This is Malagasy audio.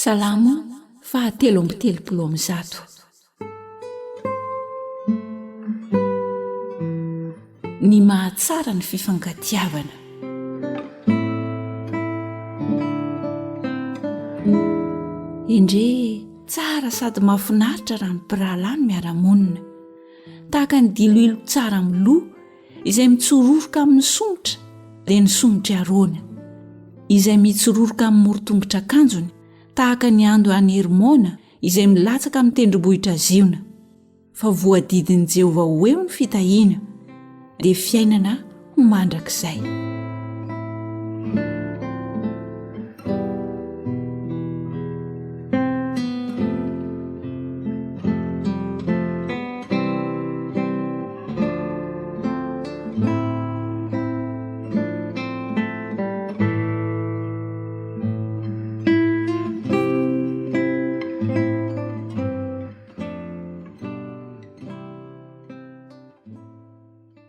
Salamo faha 133. Ny mahatsara ny fifankatiavana. Endrey tsara sady mahafinaritra raha ny mpirahalahy no miara-monina. Tahaka ny diloilo tsara amin'ny loha izay mitsororoka amin'ny somotra dia ny somotr'i Arona, izay mitsororoka amin'ny morotongotr'akanjony tahaka ny ando any Hermona izay milatsaka amin'ny tendrombohitra Ziona, fa voadidin'i Jehovah ho eo ny fitahiana, dia fiainana ho mandrakizay.